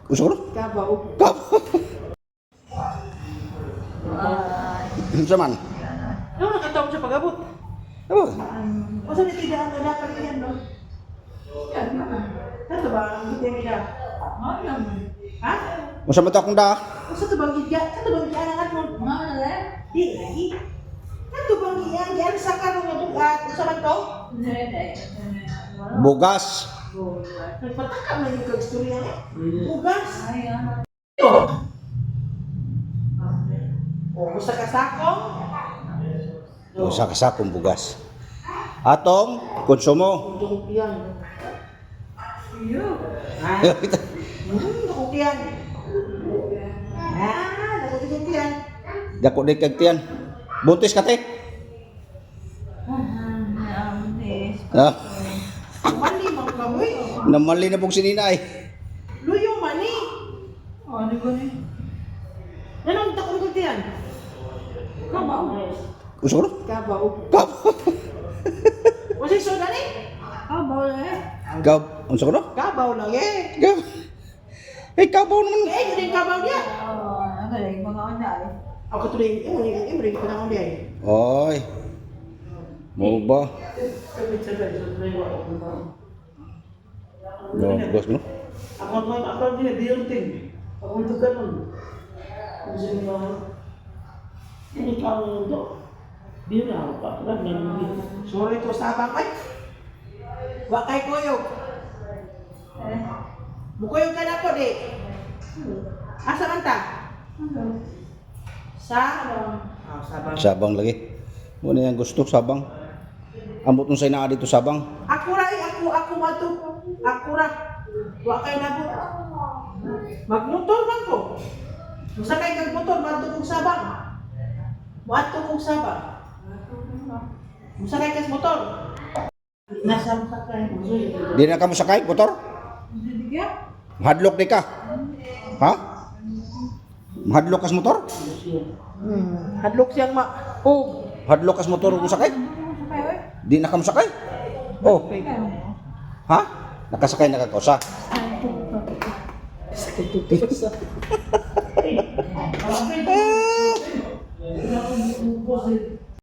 Usa ko? Kabaw. Kabaw. Unsa man? Ano nakatawag siya pag-abot? Oh. O sa nitidaan na dapat yan, no? Ano ba ang gitya nila? Ha? Unsa man to akong da? Unsa to bang gitya? Ano bang gianangan mo? Di lagi. Ano bang iyang gian sa karon nga bugat? Unsa man to? Bugas. Nagpataka man yung kag istorya eh. Bugas. Ito. O, usa ka sako. Usa ka sakong bugas. Atong konsumo. Dukok yan. Ah, dukok yan. Ah, dukok yan. Dako di kag tiyan. Buntis ka te? Ah, Mali man kamoy. namali na pong sinina eh. Luyo mani. Anong takong ko yan? Kabaw. Usa ko? Kabaw. Kabaw. Unsa soda ni? Kabaw. Unsa ko no? Kabaw lang eh. Kabaw. Eh, kabaw naman. Eh, yun yung kabaw niya. Ako tuloy, eh, wala yung eh, wala yung niya eh. Oy. Mo ba? No, bugas mo. Ako ako din dirting. Ako ito ganun. Kasi nga hindi ka ang do. Di na ako pa. Wala na hindi. Sorry ko sa abang ay. Wa kay kuyog. Mukuyog ka na ko di. Asa man ta? Sa? Ah, sabang. Sabang lagi. Mo na yung gusto sabang. Ambot nung sa inaa dito sabang. Ako ra eh, ako ako mato. Ako ra. Wa kay nabot. Magmotor man ko. Musakay kag motor moadto kog sabang. Moadto kog sabang. Musakay kas motor. Nasa musakay. Di na ka mo sakay motor? Mahadlok di ka. Ha? Mahadlok kas motor? Hadlok siyang ma. Oh, Hadlok kas motor mo sakay? Di na ka mo sakay? Oh. Ha? Nakasakay na ka kausa. sakit tutos.